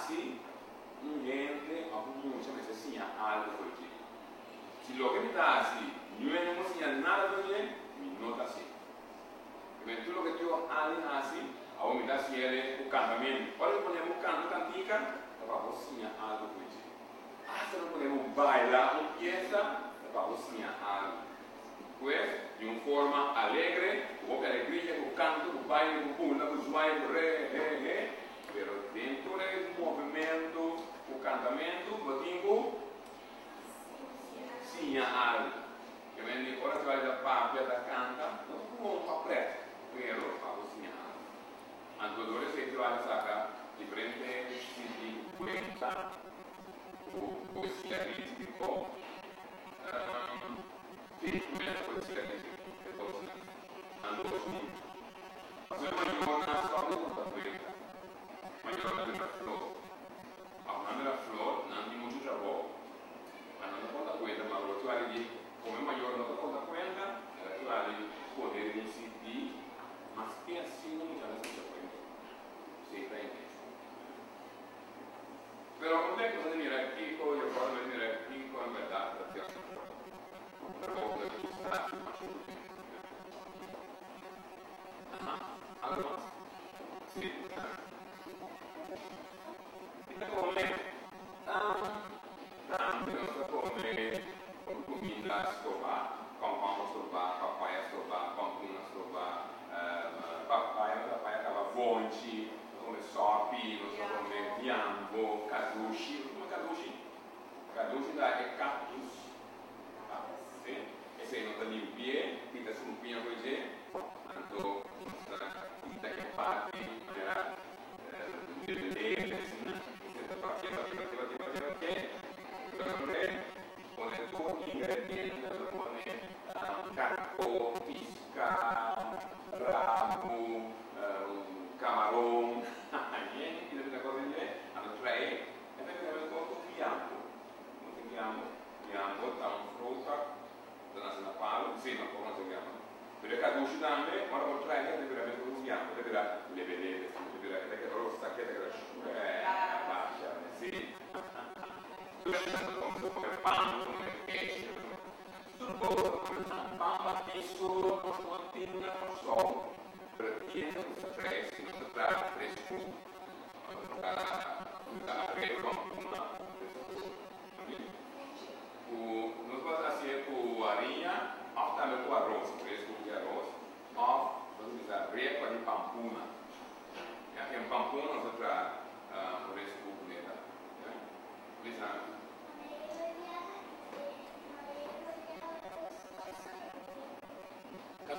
hasi, un hende òf un mucha mester siña algu for dje. Si loke mi ta hasi niun hende no siña nada for dje, mi no ta hasié. Primer tur loke Dios a di hasi, awor mi ta hasié ku kantamentu. Ora mi pone bo kanta kantika, ta pa bo siña algu for dje. Asta mi pone bo baila un piesa, ta pa bo siña algu. Pues, di un forma alegre, ku hopi alegria, ku kanto, ku baile, ku bula, ku zwaai, ku re, he, he, pero den tur e movementu ku kantamentu bo tin ku siña algu. Ke men di ora Joy ta papia, ta kanta, no ta bon pa pret, pero pa bo siña algu. Anto dor esei Joy a saka diferente CD ku kuenta, ku poesia ritmiko. Sí, mester poesia ritmiko, e kosnan. Anto huntu. Pasobra e mayornan stòp di konta kuenta. Mayornan bira flor. Òf nan bira flor, nan tin muchu trabou. Ma nan ta konta kuenta, ma bo ta di komo e mayor no ta konta kuenta, el a traha di pone riba un CD, maske asina mucha ta skucha kuenta. Esei ta inmenso. Pero un bek nos a mira kiko yo por a mira kiko en bèrdat ta Dios su trabou ku ta gusta hasi masha hopi. Aha, algo mas? Si. Mi ta come tambe nos ta come cuminda stobá, compound stobá, papaya stobá, pampuna stobá, papaya nos ta papaya caba bonchi, nos ta come sopi, nos ta come biambo, cadushi, nos ta come cadushi? Cadushi ta e cactus, si, esey nos ta limpi'e, kita sumpiña cu dje, anto nos ta kita e parti manera. Pone tur ingrediente, lo pone karko, piska, rabu, kamaron, yen diferente kos den dje, anto trae e ta bira meskos ku fiambo. Nos tin fiambo? Fiambo ta un fruta ku ta nase na palu, si, nos por konosé fiambo. Pero e kadushi tambe, ora bo trae e ta bira meskos ku fiambo, e ta bira lebe lebe, si, e ta bira, e ta keda ora bo sak'é e ta keda shuè, basha, si. Tur kome pan, kome peshi, tur kos ta kome pan. Pan batí solo nos no tin na Kòrsou, pero tin hende ku ta trae si nos ta traha fresku, nos ta ta arreglo una fresku ku nos por hasié ku hariña òf tambe ku aros, fresku di aros òf nos ta bisa rekua di pampuna. Ya ken pampuna nos ta traha fresku kuné ta. Lisa.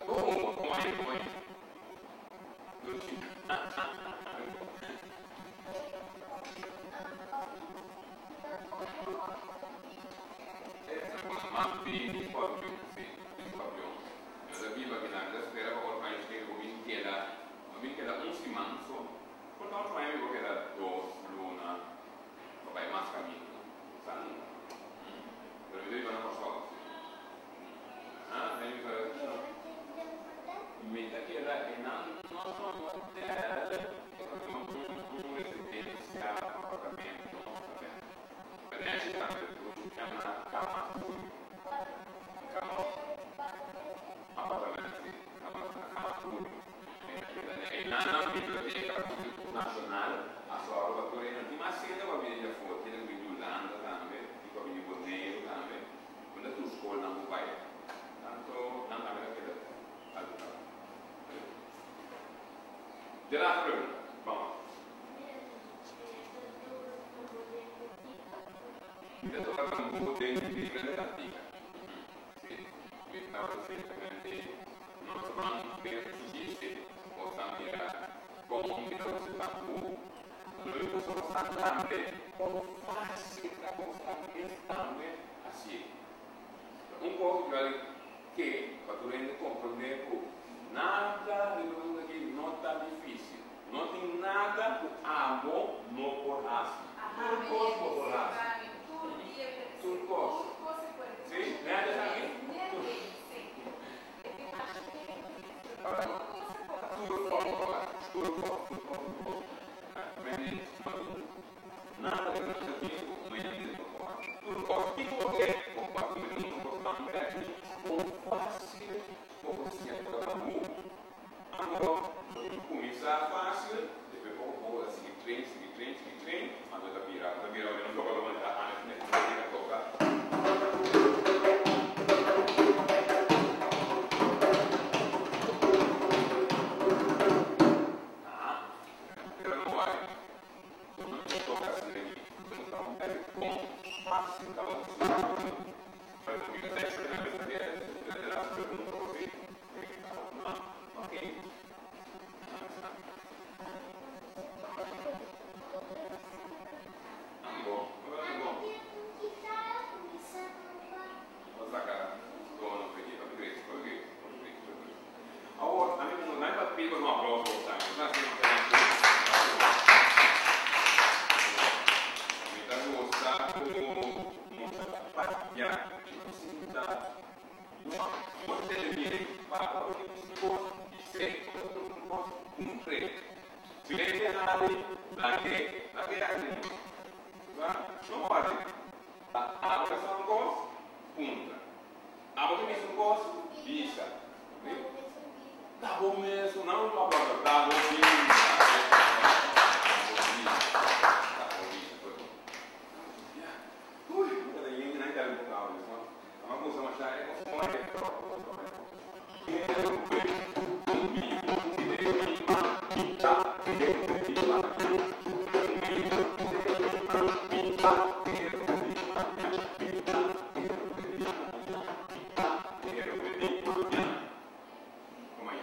Como como aí como aí Dushi. Mas bini scorpion, si, scorpion. Yo ta biba kinan, mi ta spera pa otro aña chega ku mi keda, mi keda un siman so. Por ta otro aña mi por keda dos luna. Pa bai mas kaminda. Sa nunka. Pero mi ta biba na Kòrsou si. Aha, mi ta Mi ta keda einan no ta un hotel, e ta un residensia, apartamento, no ta ben. Pero tambe ku yama Kama Kama apartamento si, Kama Kama Einan nan biblioteka públiko nashonal a sòru pa tur hende. Tin mas hende ku a bini di afó, tin hende ku bini di Hulanda tambe, tin ku a bini di Boneiru tambe. Unda tur skolnan por bai, tanto nan tambe ta keda aduká. De laatste pregunta. Vamos. Mi ta toka tambú den diferente kantika. Sí, mi tabata simplemente nos ban den su chiste, nos a mira kon mi ta usa tambú, lo mi gusta bosa tambe kon fásil ta bosa mes tambe hasié. Un kos ku Joel ke pa tur hende komprondé ku nada riba mundu aki no ta difísil. No tin nada ku abo no por hasi. Tur kos bo por hasi. Tur kos. Sí? Nèt esaki? Tur kos bo por hasi. Tur kos, tur kos, tur kos. Nada di tur kos kiko ke kon fásil bo por siña toka tambú. Anto bo tin ku kuminsá fásil, despues poko poko ta sigui train, sigui train, sigui train, anto ta bira, ta bira un tokadó manera ami ku ta yega toka. Pero no wak. Mi ta gosa ku nos ta papia i sinta nos tene bien pa ora tin un kos bis'é, ora tin un kos puntr'é. Si e ke hari, lag'é, lag'é hasi. Sa? No wòri. Ta abo ke sa un kos, puntra. Abo ke bisa un kos, bisa. Ta bo mesun, nan un aplauso. Ta bo bisa. Ta bo bisa. Ta bo bisa. Ya. Uy, mi ta yen nan ta un poco audio, so. Ama gusta masha e kos mooi. Kom ahí.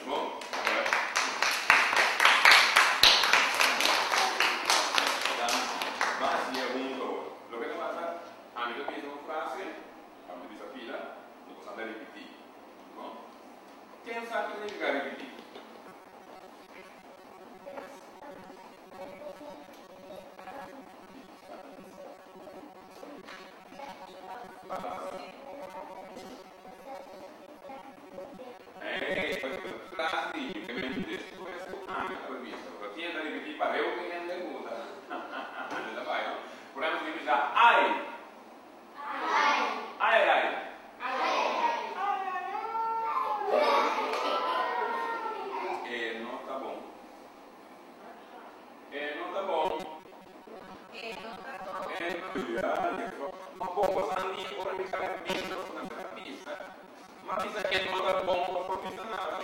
Bon? Dan ban hasi hunto awor. Loke ta pasa, ami ta bisa un frase, ami ta bisa pila, no por anda ripití. Bon? Ken sa kiko significa ripití? Ey, tras di mi, despues ku ami a bisa, pasobra tin hende a ripití pareu ku hende ku ta hende ta bai, no? Por ehempel, si mi bisa, Ai! Ai, ai! E no ta bon. E no ta bon. E ya, ma bon bo sa ni ora mi sa bisa, nan ta bisa. Ma bisa e no ta bon, bo por bisa nada.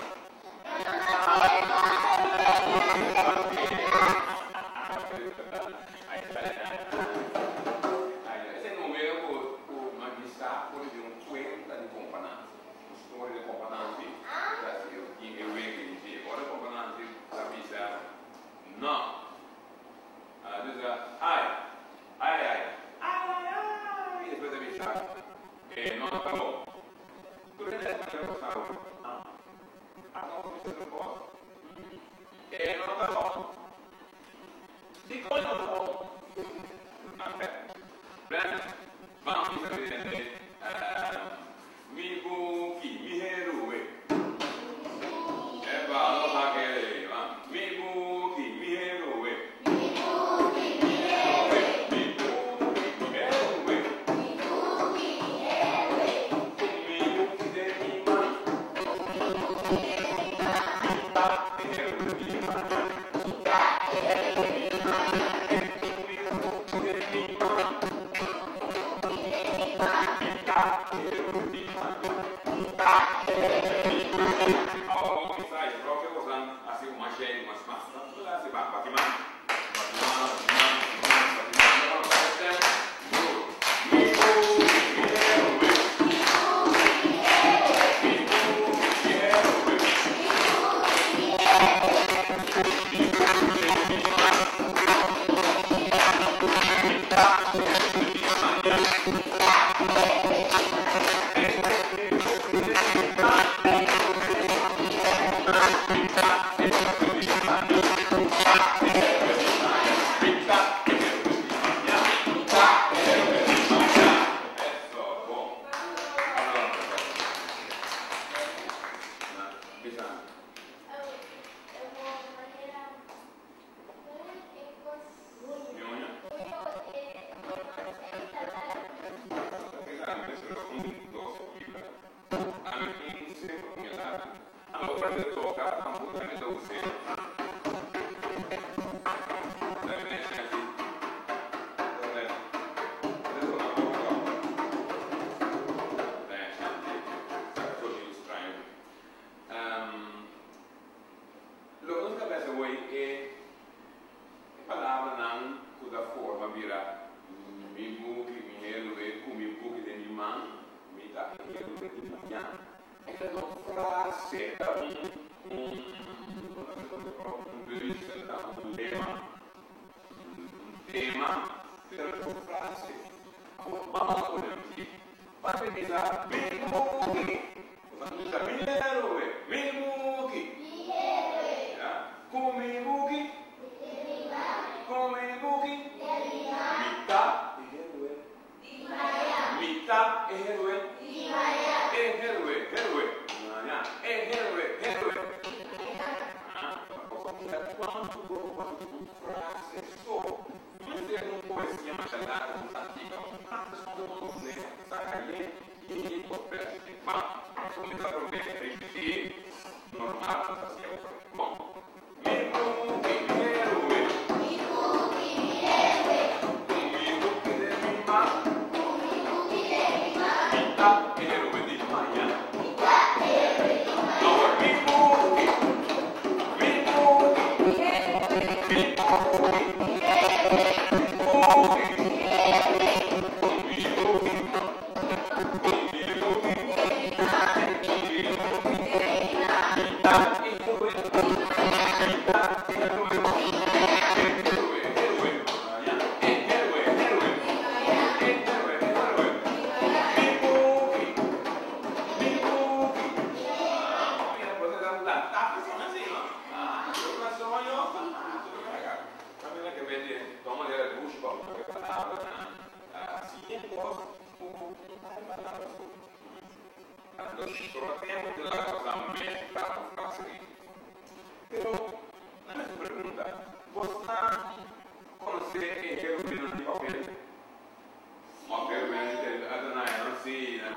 Esei momento ku ku magista por di un kuenta di Kompa Nanzi, un storia di Kompa Nanzi, ta hasi e e wega di dje. Ora Kompa Nanzi ta bisa no, a bisa ai, ai ai, ai ai ai, despues ta bisa e no ta bon. Tur hende a mira kosnan ah, ata un bisa tur kos, e no ta bon. Dikon no ta bon? Oke, Brenda, ban bisa presidente, mi buki, mi heroe. Epa, nos a kere, ban. Mi buki, mi heroe. Mi buki, mi heroe. Mi buki, mi heroe. Mi buki, mi heroe. Ku mi buki den mi man. Ku mi buki den mi man. Mi ta e heroe di mañan. Mi ta e heroe di mañan. Ku mi buki den mi man. Ku mi buki den mi man. Mi ta e heroe di mañan. Mi ta e heroe di mañan. Awa bo bisa e propio kosnan hasi ku mas shei, mas mas tantu ta hasi ba bati man, bati man, bati man, bati man, bati man, ta tabata e stem duru. Mi buki mi heroe. Mi buki mi heroe. Mi buki mi heroe. Mi buki mi heroe. Mi buki den mi man. Mi ta e heroe di mañan. Mi ta e heroe di mañan. Mi buki den mi man. Mi ta e heroe di mañan. Kada tambú tambe ta us'é. Tambe ta shanti. Ta sona poko tòg. Ta shanti. Sonido straño. Loke nos ta pensa hoy e palabranan ku ta forma bira mi buki, mi héroe, ku mi buki den mi man, mi ta e héroe di mañan. E ta un frase, ta un un un ta un lema, un tema, pero ta un frase. Awor vamos a poner si. Papia bisa mi buki. Bo ta bisa mi héroe, mi buki. Ya. Ku mi buki. Ku mi buki. Mi ta e héroe. Mi ta e héroe. E héroe, héroe. E héroe, héroe. Kuantu bo por un frase so. Mester un poesia masha largu, un kantika, un frase so bo konosé, saka yen i bo pèrdè. Ma, nos kuminsá promé risibí normal nos ta hasié awor. Bon. Mi buki, mi héroe. Mi buki, mi héroe. Ku mi buki den mi man. Ku mi buki den mi man. Mi ta e héroe di mañan. Mi ta e héroe di mañan. Awor mi buki, mi buki. Mi héroe. Mi buki. Mi héroe. Mi buki. Mi héroe. Ku mi buki. Ku mi buki. Den mi man. Ku mi buki. Den mi man. Mi ta e héroe. Pero, nan mester pregunta, Boso ta konosé e heroenan di papel? Mòf heroenan di televishon a duna e no? Sí, nan.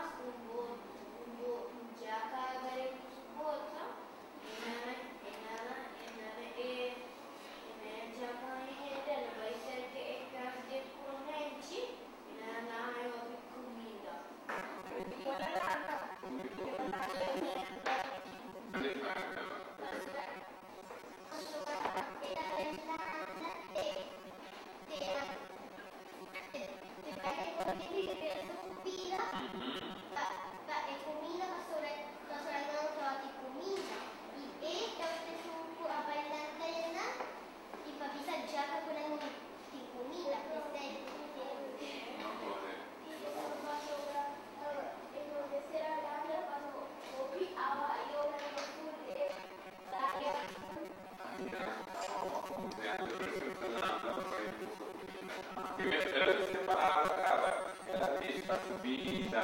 El a riska su bida,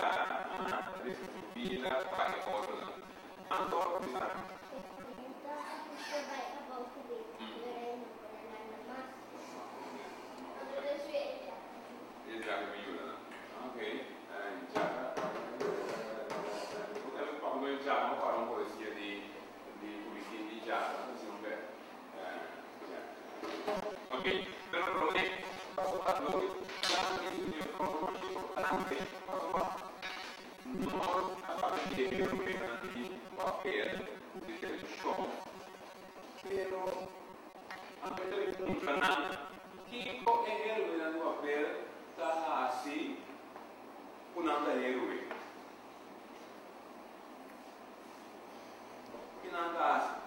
riska su bida pa e otronan. Anto bisa. E djaka mi yuda nan. Ok, djaka. Papia di djaka, mi para un poesia di di poesia di djaka, si no bè. Ok, pero promé pasobra loke ta importante pasobra nos a papia di e heroenan di papel di televishon, pero a mester di puntra nan kiko e heroenan di papel ta hasi ku nan ta heroe. Ki nan ta hasi?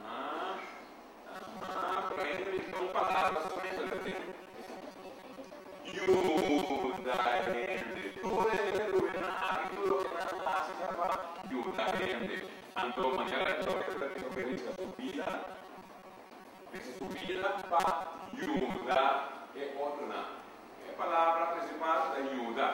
Aha, aha, pero hende bisa un palabra solamente lo tin. Yuda hende. Tur e heroenan aki, tur loke nan hasi ta pa yuda hende. Anto manera loke ta tin ku riska su bida, riska su bida pa yuda e otronan. E palabra principal ta yuda.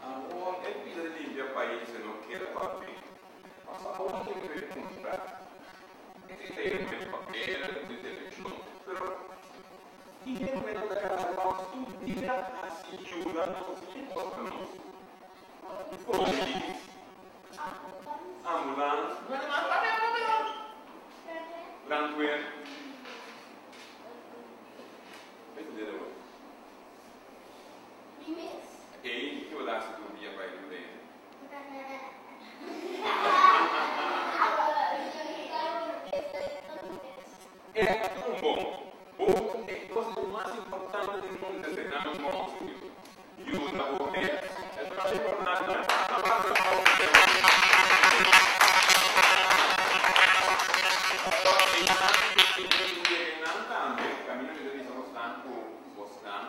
Awor e pida limpia pais e no keda papia. Pasa awor tin ke puntra. Tin hende ku ta kasa nos tur dia hasi yuda nos i otro nos. Polis, ambulans, brandweer. Ei, ke bo ta hasi tur dia pa e yuda hende? E tumbo, bo e kos di mas importante den mundu ta ser nan un auxilio. Yuda bo mes e ta mas importante. Nan tambe kaminda mi ta bisa bosnan ku bosnan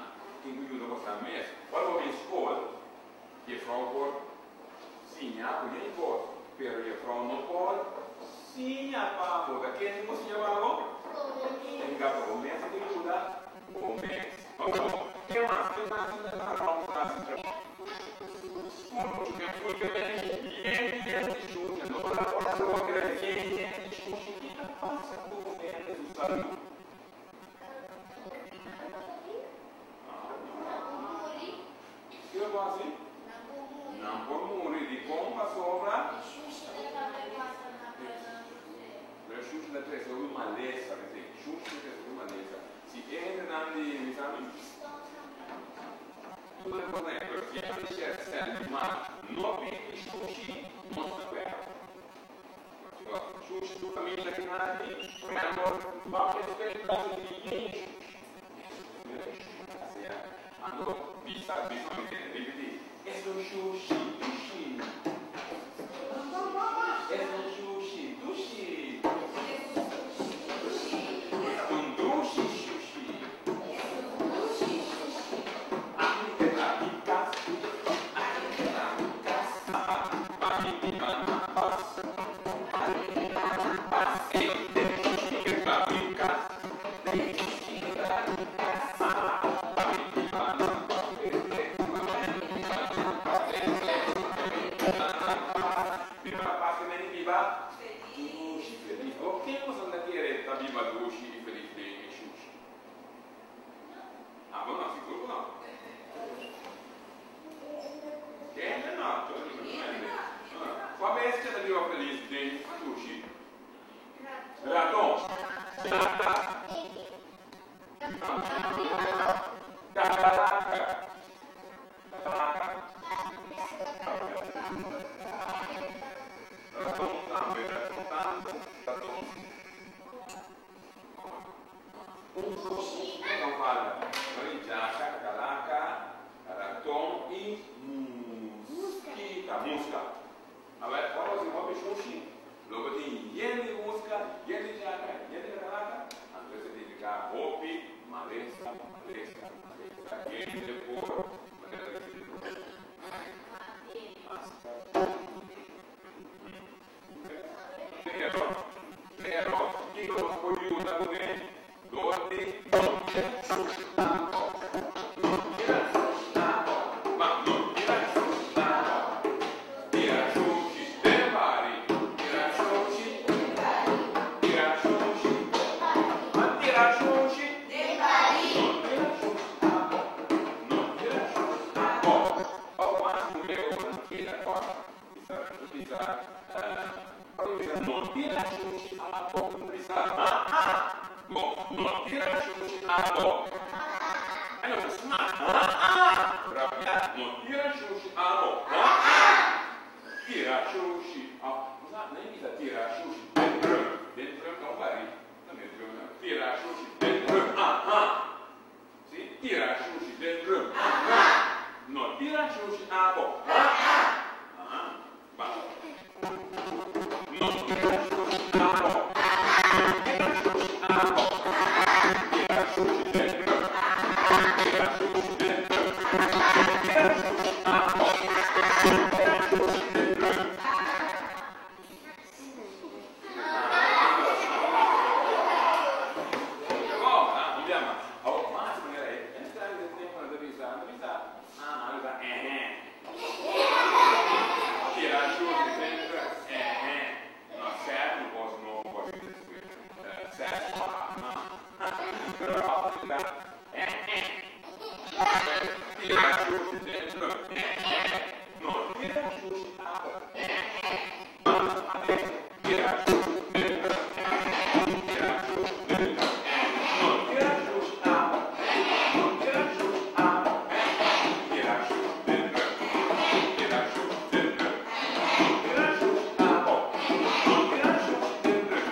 tin ku yuda bosnan mes. Ora bo bin skol, jefrou por siña ku yen kos, pero jefrou no por siña pa bo. Ta ken ku por siña pa bo? Tenga pa bo mes ku yuda bo mes. Ke mas? Ke mas ta trabou ku ta hasi? Scucha, scucha ben, yen yen di scucha, no ta ora bo a kere yen yen di scucha, ki ta pasa ku un hende su salu? Ki lo por hasi? Nan por muri. Dikon? Pasobra Pero shushi ta trese hopi malesa, p'esei shushi ta trese hopi malesa. Si e hendenan di, bisa mi? Tur e kosnan ei, pero si e shè sèl di mar no piki shushi, nos ta pèrdè. Pasobra shushi su kaminda ki nan aki, por ehèmpel, bak e spel kasa di yen shushi. Mira e shushi ta hasi ya. Anto bisa, bisa mi tende, ripití, Esun shushi dushi. Esun shushi dushi. Esun dushi shushi. Ami te na mi kas, ami te na mi kas, pa mi biba na pas, pa mi biba na pas. Ey, den shushi ke ta mi kas, den shushi ke ta mi kas, pa mi biba na pas, ey, ey, pa mi biba na pas, ey, ey, pa mi biba na pas. Biba na pas ke meni biba dushi felis. Awor ken boso ta kere ta biba dushi i felis den e shushi? Abo no, sigur ku no. Kende no? Kua bestia ta biba felis den sushi? Raton. Chata. Kakalaka. Kakalaka. Raton tambe. Raton tambe. Raton. Un sushi no falta. No di djaka, kakalaka, raton i muskita, muska. Awel, ora bo tin hopi sushi, lo bo tin yen di muska, yen di djaka, yen di kakalaka, anto esei significa hopi malesa, malesa, malesa, hende por manera ta ricibi problema. Pero, pero, kiko nos por yuda kuné? Dor di no bira sushi tampo. No bira sushi tampo. Ma no bira sushi tampo. Bira sushi den bari. Bira sushi. Bira sushi. Ma tira sushi. No bira sushi tampo. No bira sushi tampo. Òf mas muhé ku nan keda kòrta. Bisa, bisa, bisa, no tira shushi abo. Bisa, ah, ah, bo, no tira shushi abo. E no ta smak, ah, ah, rabia, no tira shushi abo, ah, ah, tira shushi abo. Bisa, nan bisa tira shushi den drum, den drum ta un bari, ta den drum nan, tira shushi den drum, ah, ah. Si, tira shushi den drum, ah, ah. No tira shushi abo, ah, ah. Tira shushi den drùm, èhè. No, sèt no bos no por despues. Sèt no. Pero òf ta Tira shushi den truck. No tira shushi awe. Mas aden, tira shushi den truck. Tira shushi den truck. No tira shushi awe. No tira shushi awe. Tira shushi den truck. Tira shushi den truck. Tira shushi awe. No tira shushi den truck.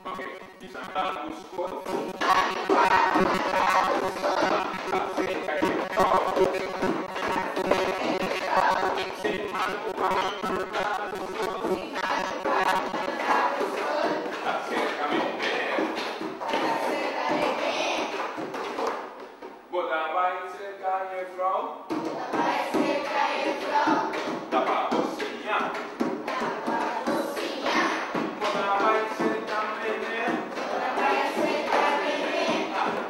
Ok, bisa ku skol. Bo ta bai serka yùfrou. Ta pa bo siña. Bo ta bai serka mener.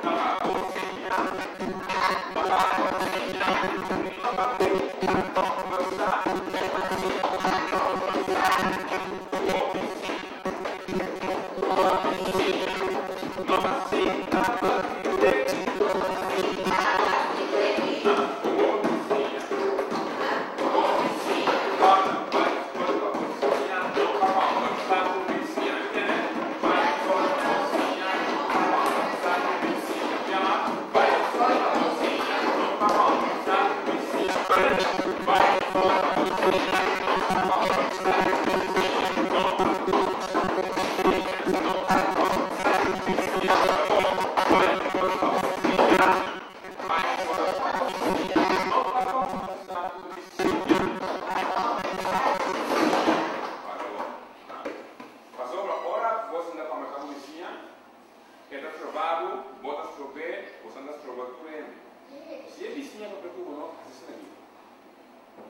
Ta pa bo siña. Ta pa bo siña. No pa bo sa. Bo No pa sinta bati Bo Bai skol pa bo siña, no pa kombersá ku bisiña. Entendé? Bai skol pa bo siña, no pa kombersá ku bisiña. Yama, bai skol pa bo siña, no pa kombersá ku bisiña. Bai skol pa bo siña, no pa kombersá ku bisiña. No pa no pa kombersá ku bisiña. Bai skol pa bo siña. Bai skol pa bo siña, no pa kombersá ku bisiña. Parou. Pasobra ora bo ta kombersá ku bisiña, e ta stroba bo, bo ta strob'é, bo ta stroba tur hende. Si e bisiña papia ku bo, no hasi asina aki. No.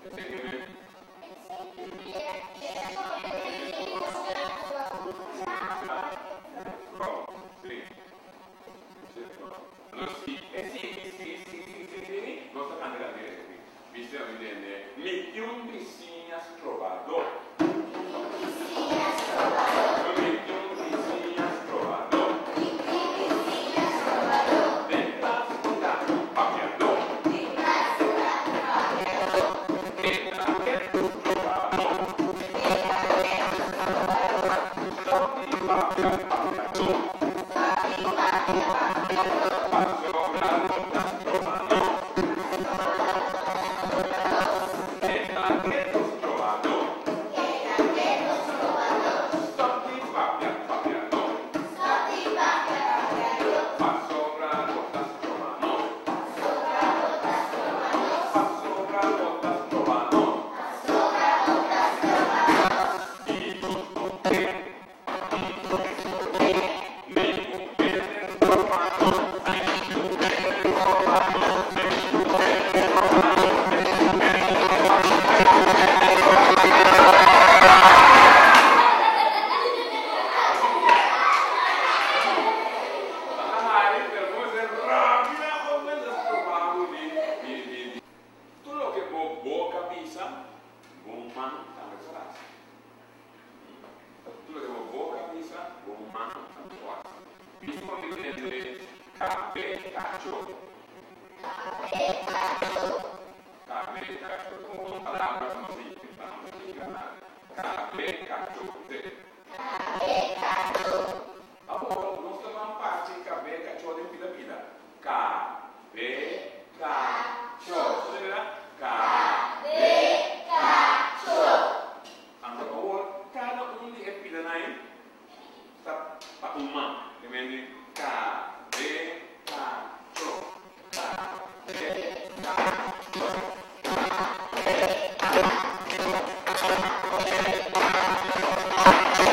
Esei ke men. Si. No, si, si, si, si, si, si, si, nos ta kanta kanta esaki. Bisa mi tende, mi tin un bisiña strobadó. Mi tin un bisiña strobadó. Den klas e ta un papiadó. E ta ketu strobadó. Stòp di papia papiadó. Pasobra bo ta stroba nos. E ta ketu strobadó. Stòp di papia papiadó. Pasobra bo ta stroba nos. Pasobra bo ta stroba nos. I nos no ke ningun hende stroba nos. Ningun hende stroba nos. Ningun hende stroba nos. Ningun hende stroba nos. Ningun hende stroba nos. Ay, pero bo mester rabia bo mester stroba bo di di di di. Tur loke bo boka bisa, bo man tambe por hasi. Tur loke bo boka bisa, bo man tambe por hasi. Bisa pa mi tende kabe kacho. Kabe kacho ta un palabra ku no significa no significa nada. Kabe kacho te. Awor nos ta ban parti kabe kacho den pida pida. Ka be ka cho. Bo ta mira? Ka be ka cho. Anto awor kada un di e pidanan ei ta pa un man. Te mende ka be ka cho. Ka be ka cho. Ka be ka cho. Ka be ka cho.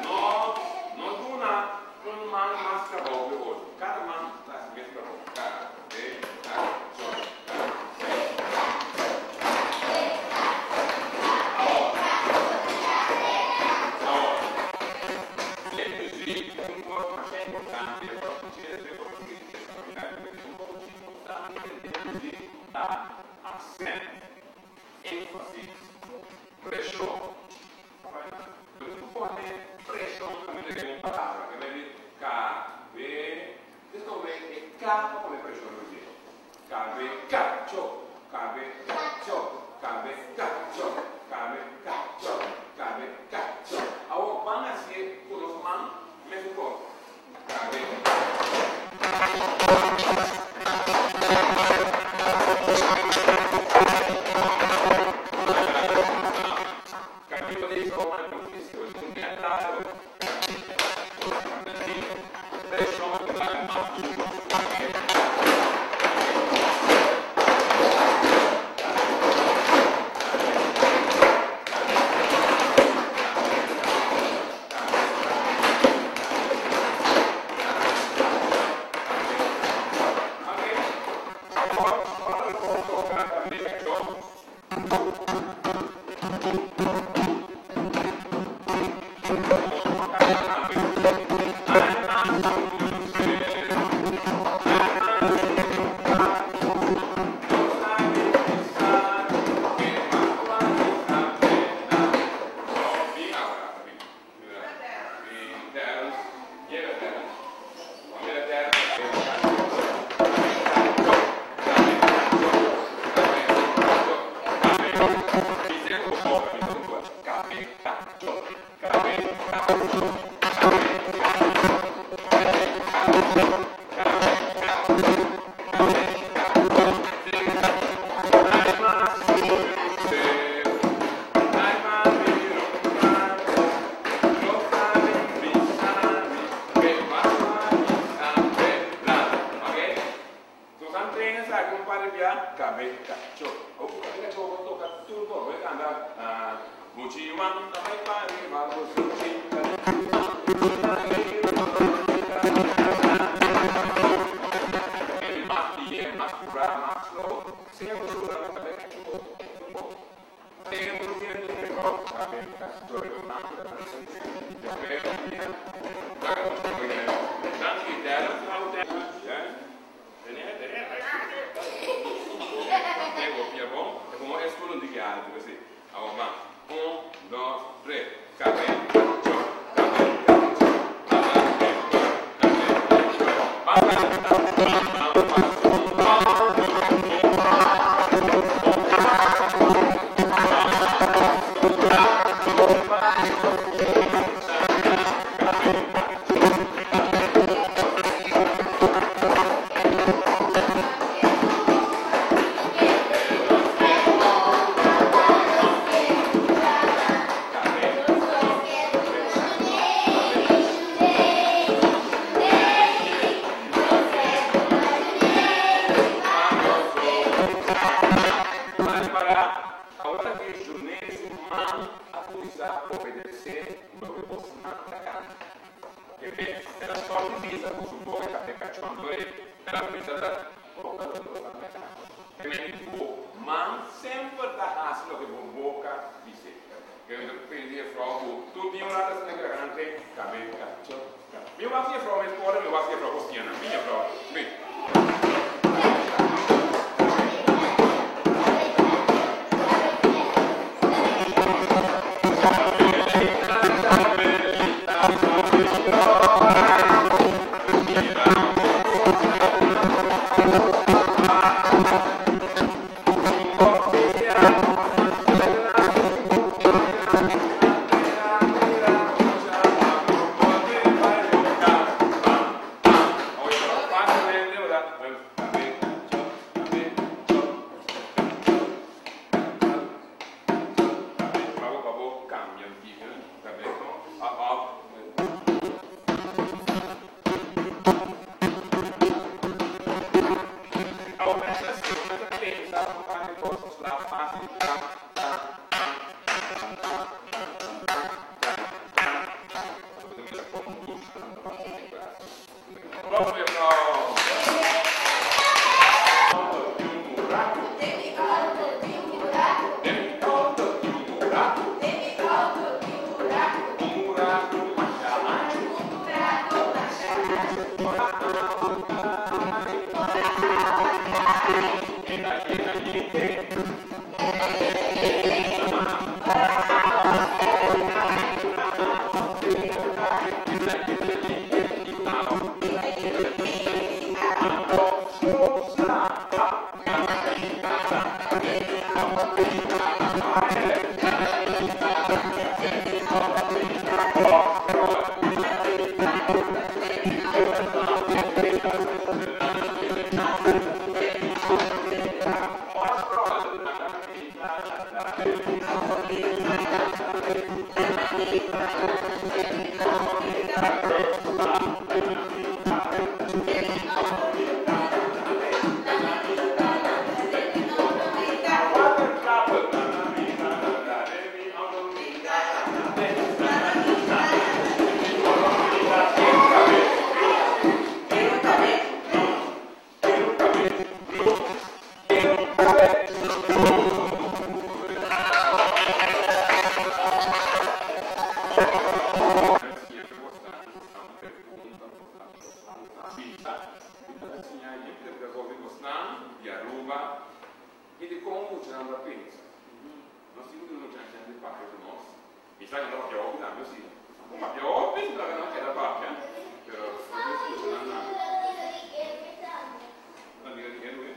No, no duna un man mas trabou ku e otro. Kada man ta hasi mes trabou. Ka, be, ka, cho. Ka, be, ka, cho. Awor. Awor. Accent, énfasis, preshon. Pero tu pone preshon tambe den un palabra, ke mester di K, B, despues e K pa pone preshon riba dje. K, B, kacho, K, B, kacho, K, B, kacho, K, B, kacho, K, B, kacho. Awor ban hasié ku nos man mesun kos. K, B, Di Aruba y di con muchanan ta pensa. Nos tin cu duna muchanan chance di papia cu nos. Mi sa cu nan ta papia hopi tambe si. Con papia hopi si laga nan keda papia, pero nos tin scucha nan nan. Amiga di Erwin.